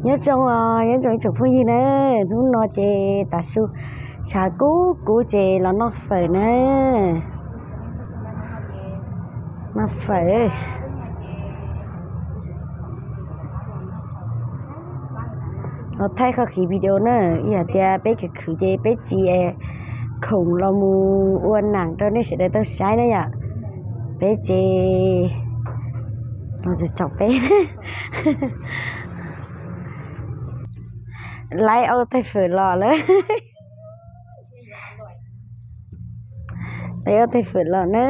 Nyob zoo os, nyob zoo ib tsoom phooj ywg na, hnub no ces tav su tshav kub kub ces los noj fawm na. Noj fawm. Los thaij qhov khiv video na, ib yam tias peb khwv khwv ces peb tsis khoom los mus ua nam rau nej sawv daws tau saib na yom. Peb ces los txog peb lawv ua tais fawm los lawm. Lawv ua tais fawm los na.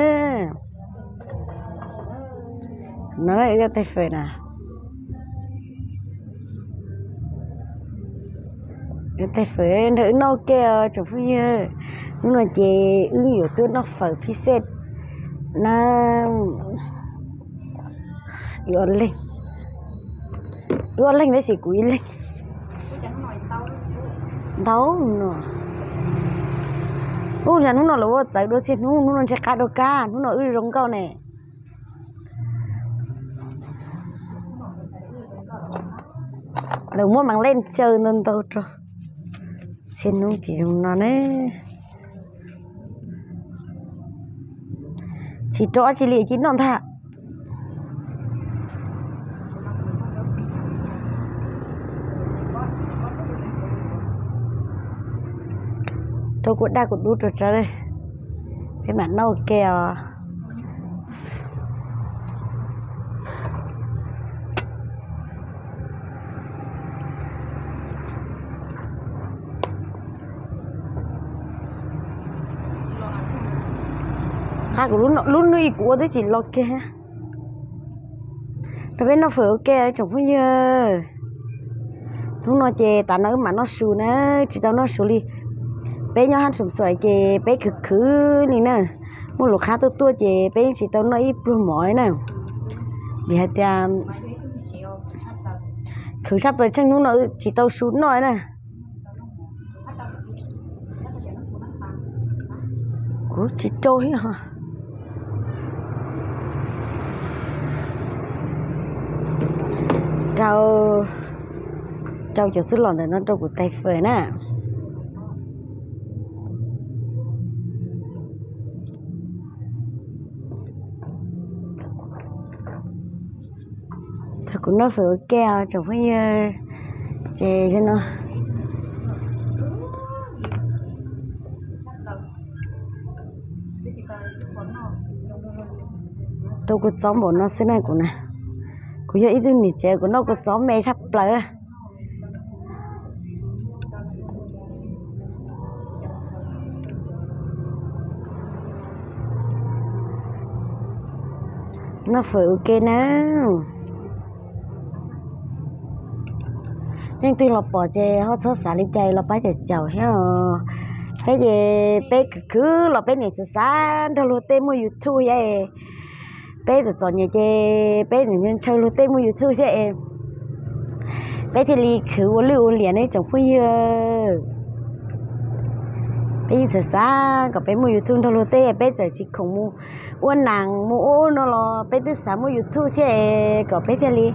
No ua tais fawm na. Ua tais fawm nrog wb noj ua ke os tsoom phooj ywg. Hnub no ces wb yuav tuaj noj fawm phij xej na. Wb ob leeg, wb ob leeg tab sis kuv ib leeg. Ntau no. Ub, yog hnub no lawv ua txawv dua txhia hnub, hnub no ntshe qab dua kab, hnub no wb zoo nkauj ne. Lawv muab mas lej xyaw ntau ntau rau, txhia hnub tsis zoo no na. Tsis rau ob tsi li cia noj ntag. Rau kuv daj kuv dub rau tsawv, peb mam noj ua ke os. Qab kuv lub hnub ib kuv ua twb tsis los kiag. Rau peb noj fawm ua ke tsoom phooj ywg. Hnub no ces tav no wb mam noj su na, tsis tau noj su li. Peb nyob hab Xoom Xuaim ces peb khwv khwv li na. Muaj lus qhab tuaj tuaj ces peb yeej tsis tau noj ib pluag mov li na. Vim hais tias khwv tshaj plaws tsheej hnub no tsis tau su noj na. Kuv tsis rau thiab. Rau, rau cov xub los ntawm no rau kuv tais fawm na. Thaum kuv noj fawm ua ke os tsoom phooj ywg, ces no rau kua txob npaum no xwb na kuv na. Kuv yog ib tug niam tsev kuv noj kua txob me tshaj plaws. Noj fawm ua ke na. Leej twg los pom ces ho txhob xav li cas, los pab caum caum thiab os. Peb ces peb khwv khwv los peb niam xav xav nrog luag tej muaj YouTube thiab. Peb txom txom nyem ces peb niam ntshaw luag tej muaj YouTube thiab es peb thiaj li khwv ua lwj ua liam ne tsoom phooj ywg. Peb yeej xav xav kom peb muaj YouTube nrog luag tej, peb txawm tsis khoom mus ua nam mus ua no los peb twb xav muaj YouTube thiab es kom peb thiaj li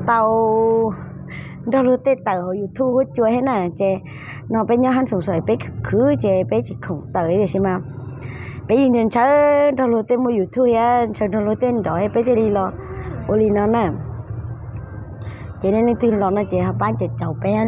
tau nrog luag tej tawm hauv YouTube huab cua thiab na. Ces no peb nyob hab Xoom Xuaim peb khwv khwv ces peb tsis khoom tawm tiam sis mas peb yeej ntshaw nrog luag tej muaj YouTube thiab ntshaw nrog luag tej nrov thiab peb thiaj li los ua li no na. Ces nej leej twg los no ces ho pab caum caum peb.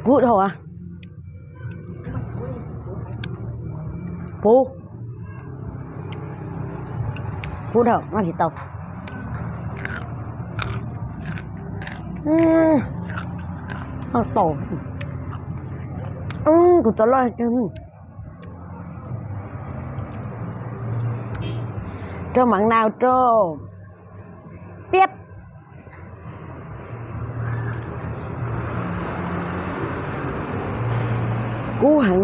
Kub dhau a. Puv, kub dhau noj tsis tau. Noj tau. Kuv tau loj. Rau mov nau rau piab. Kub heev,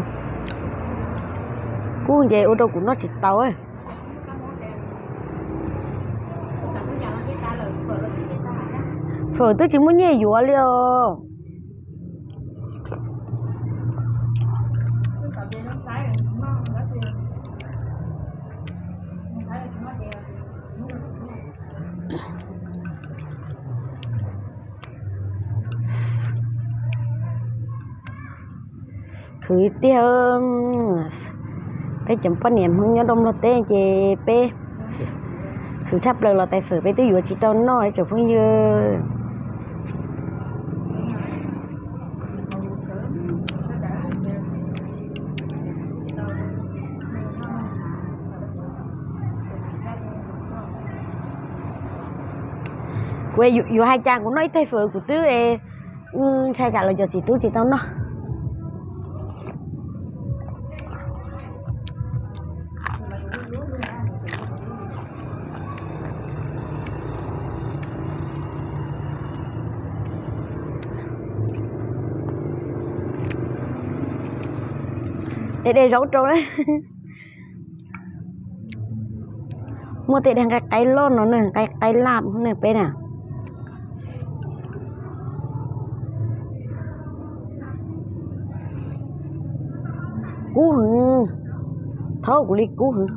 kub ces ua rau kuv noj tsis tau. Fawm twb tsis muaj nyiaj yuav li os. Khwv tiag, peb cov poj niam Hmoob nyob rau Nplog teb ces peb khwv tshaj plaws los tais fawm peb twb yuav tsis tau noj tsoom phooj ywg. Kuv yuav hais cas kuv noj ib tais fawm kuv twb ntshai tsam los cov txiv tub tsis tau noj. De de zaub rau na. Muaj tej de nqaij qaib loj no ne, nqaij qaib laj ne peb na. Kub heev, thaub kuv li kub heev.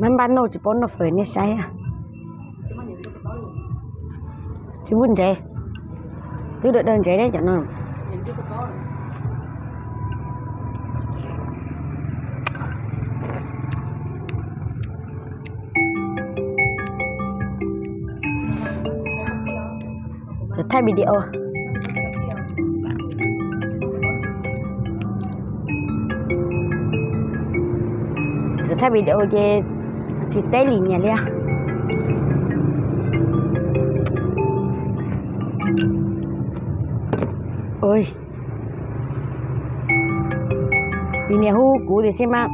Mab npaj noj tsis paub noj fawm nej saib. Tsis muaj ntsev, twb daw daw ntsev ne cov no. Thaij video, thaij video ces tsis teb li niam li. Li niam hu kuv tiam sis mas,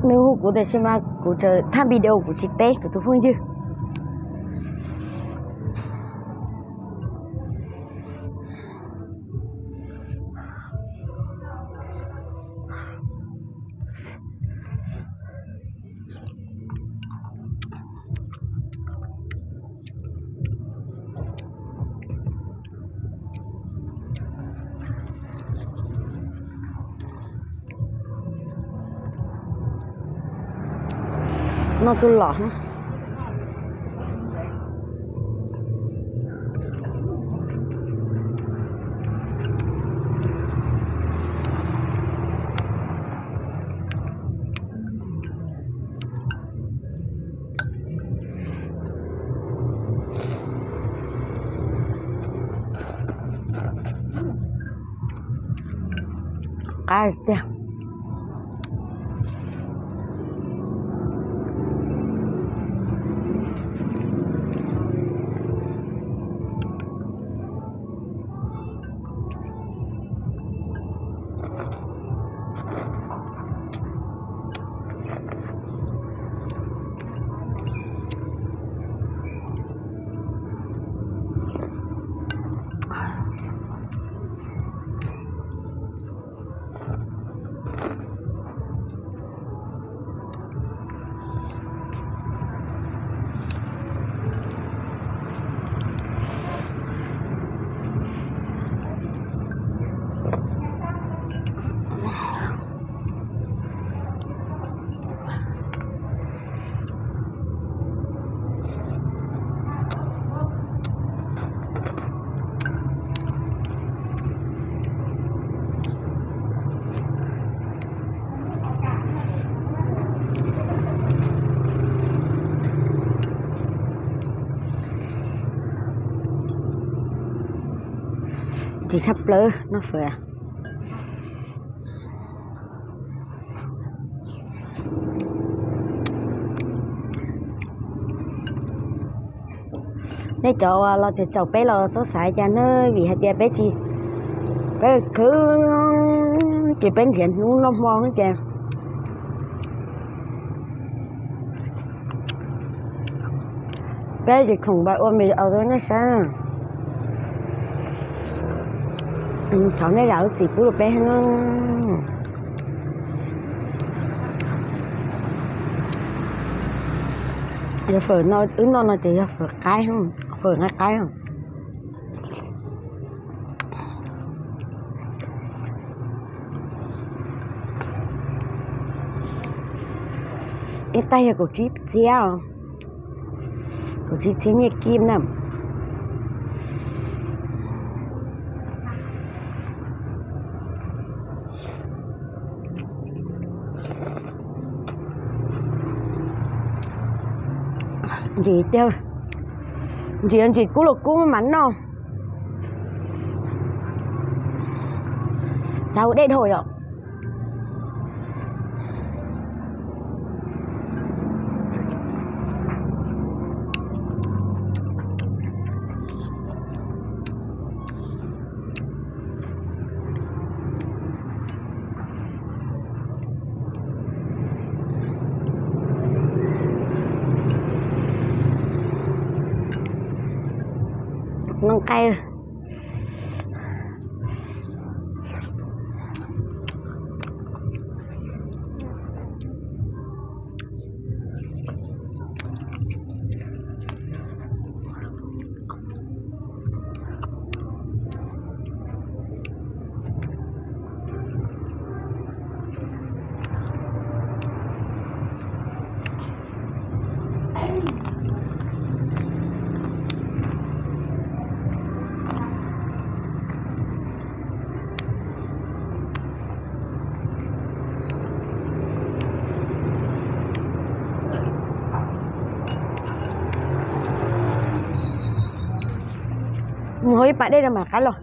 nws hu kuv tiam sis mas kuv thaij video kuv tsis teb kuv tus phooj ywg. Noj txuj lom. Qab tiag. Ris tshaj plaws noj fawm. Nej cov uas los txog caum peb los txhob xav cas na, vim hais tias peb tsis, peb khwv ces peb nrhiav hnub noj hmo xwb ces peb tsis khoom pab ua me os rau nej saib. Thov nej zam lub txim pub rau peb. Yog fawm no wb noj no ces yog fawm qaib, fawm nqaij qaib. Ib tais yog kaum tsib txhiab, kaum tsib txhiab nyiaj kib na. Ntsim tiag, ntsim ntsim kub los kub mas noj. Xav ua dej dhau yom. Noj nqaij. Mus hau ib pas dej rau mam qab los.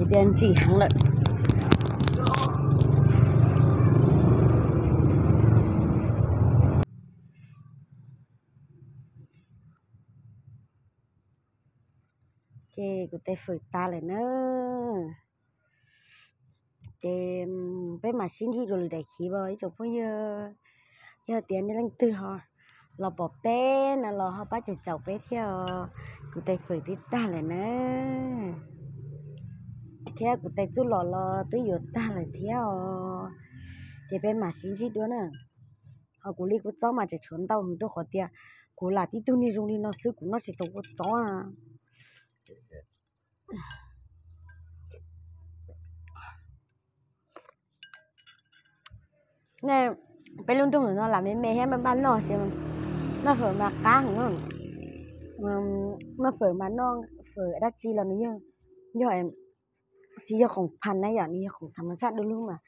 Tias ntsim heev lawm. Ces kuv tais fawm tas lawm na. Ces peb mam sib ntsib dua lwm daim khiv os ib tsoom phooj ywg. Yog tias nej leej twg ho los pom peb no los ho pab caum caum peb thiab os. Kuv tais fawm twb tag lawm na, thiab kuv tais txuj lom los twb yuav tag lawm thiab os. Ces peb mam sib ntsib dua na. Ho kuv li kua txob mas tseem tshuav ntau heev rau qhov tias kuv lam tib tug niag zoo li no xwb kuv noj tsis tau kua txob. Nej, peb lub nroog no lam me me thiab npaj npaj noj, noj fawm mas qab heev. Noj fawm mas noj fawm dab tsi los nws yog, yog tsis yog khoom phas na yom, nws yog khoom tham mas txhaj du lug mas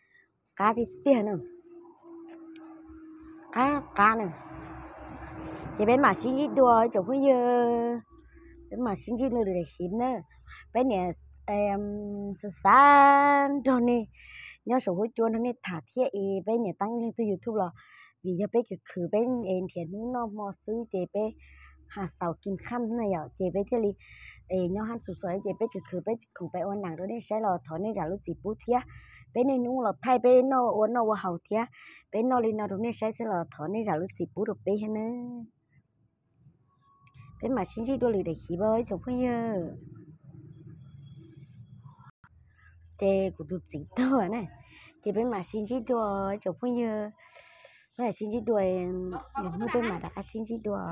qab tiag tiag na. Qab qab na. Ces peb mam sib ntsib dua ib tsoom phooj ywg, peb mam sib ntsib dua lwm daim khiv na. Peb niam xav xav nrog nej nyob saum huab cua nrog nej tham thiab es peb niam tab leeg twg YouTube los vim yog peb khwv khwv peb nrhiav hnub noj hmo xwb ces peb has xaus kim khaj na yom, ces peb thiaj li nyob hab xus xus ces peb khwv khwv peb tsis khoom peb ua neem rau nej saib los thov nej zam lub txim pub thiab. Peb niaj hnub los thaij peb noj ua noj ua haus thiab, peb noj li no rau nej saib xwb los thov nej zam lub txim pub rau peb thiab na. Peb mam sib ntsib dua lwm daim khiv os ib tsoom phooj ywg. Ces kuv tus txiv tuag na, ces peb mam sib ntsib dua ib tsoom phooj ywg. Peb mam sib ntsib dua, lwm hnub peb mam rov qab sib ntsib dua.